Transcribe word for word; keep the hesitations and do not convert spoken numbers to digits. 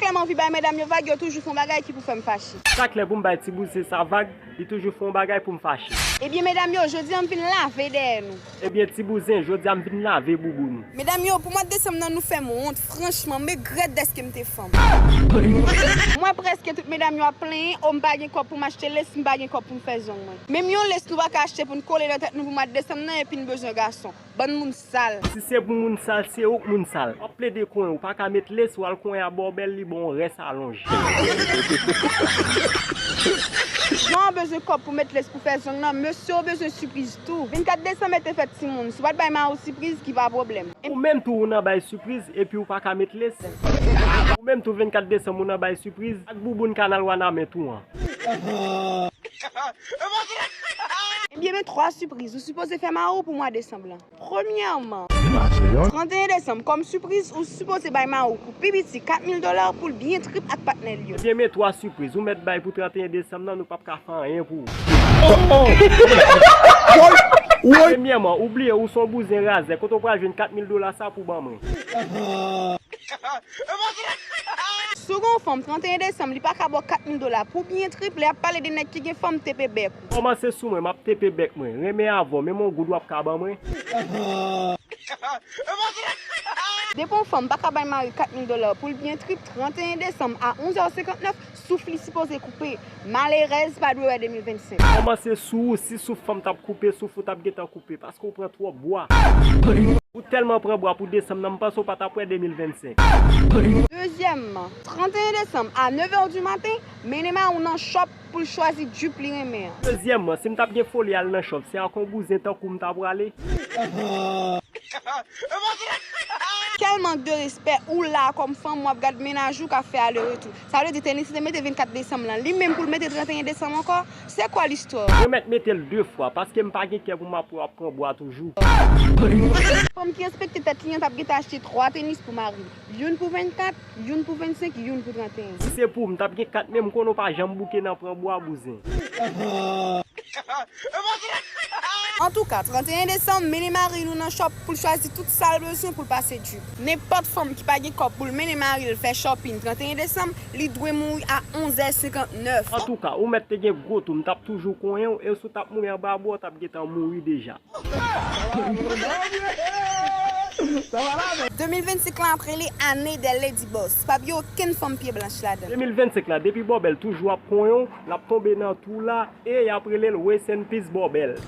Lè m anvi bay medam yo vag, yo toujou fè yon bagay ki pou fè m fache. Chak lè pou m bay ti bouzen sa vag, li toujou fè yon bagay pou m fache. Ebyen medam yo, jodi a m vin lave dèyè nou. Ebyen ti bouzen, jodi a m vin lave bouboun. Medam yo, pou mwa desanm nan nou fè m wont, franchman, m regrèt dèske m te fanm. M wè prèske tout medam yo ap plenyen, o m pa gen kòb pou m achte lès, m pa gen kòb pou m fè zong mwen. Menm yon lès nou pa ka achte pou n kole nan tèt nou pou mwa desanm nan epi n bezwen gason. Bann moun sal. Si se pou moun sal, se ou k moun sal. W ap plede konyen, ou pa ka met lès, w al konyen a bòbèl, li ba w rès alonje. Jan w bezwen kòb pou met lès pou fè zong nan, mesye w bezwen sipriz tou. Vennkat desanm e te fèt timoun. Si w pa t bay mari w sipriz, ki pa pwoblèm. Ou menm tou ou nan bay sipriz, epi ou pa ka met lès. Ou menm tou vennkat desanm ou nan bay sipriz, ak bouboun kanal Wanament ou an. Ebyen men twa sipriz ou sipoze fè mari w pou mwa desanm lan. Premyèman, tranteyen desanm, kòm sipriz, ou sipoze bay mari w pou pi piti kat mil dola pou l byen trip ak patnè l yo. Ebyen men twa sipriz ou mèt bay pou tranteyen desanm nan, nou p ap ka fè anyen pou ou. Premyèman, ou bliye ou se yon bouzen razè, kote w pral jwenn kat mil dola sa pou ban mwen? Si w gen yon fanm, tranteyen desanm, li pa ka ba w kat mil dola pou byen trip, lè y ap pale de nèg ki gen fanm, tepe bèk ou. Kòmanse sou mwen, m ap tepe bèk mwen. Renmen avè w, menm yon goud w ap ka ban mwen? Depi yon fanm pa ka bay mari kat mil dola pou l byen trip, tranteyen desanm a onz è senkantnèf, souf li sipoze koupe. Malerèz pa dwe wè de mil vennsenk. Kòmanse sou ou, si souf fanm t ap koupe, souf ou t ap gentan koupe, paske w pran twòp bwa. Ou tèlman pran bwa pou desanm nan, m panse w pa t ap wè de mil vennsenk. Dezyèmman, tranteyen desanm a nèf è di maten, mennen mari w nan chòp pou l chwazi jip li renmen an. Dezyèmman, si m t ap gen foli al nan chòp, se ak yon bouzen tankou w m ta prale. Kèl mank de respè, ou la kòm fanm, w ap gad mennaj ou k ap fè aleretou. Sa vle di Tennessee te mete vennkat desanm lan, li menm pou l mete tranteyen desanm ankò? C'est quoi l'histoire? Mwen mèt mete l de fwa, paske m pa gen kè pou m ap wè w ap pran bwa toujou. Fanm ki respekte tèt li an t ap gentan achte twa tenis pou mari l. Youn pou vennkat, youn pou vennsenk, youn pou tranteyen. Si se pou m, m t ap gen kat, men m konnen w pa janm bouke nan pran bwa, bouzen. Antouka, tranteyen desanm, mennen mari nou nan chòp pou l chwazi tout sa l bezwen pou l pase jip. Nenpòt fanm ki pa gen kòb pou l mennen mari l fè shopping tranteyen desanm, li dwe mouri a onz è senkantnèf. Antouka, ou mèt te gen gwo tou, m t ap toujou konyen w, e si w t ap mouri anba bwa, w t ap gentan mouri deja. De mil vennsenk lan ap rele ane dè ledi bòs. Pa bliye okenn fanm pye blanch ladan. De mil vennsenk la, depi bòbèl toujou ap konyen w, l ap tonbe nan twou la, e y ap rele l Rest in Peace bòbèl.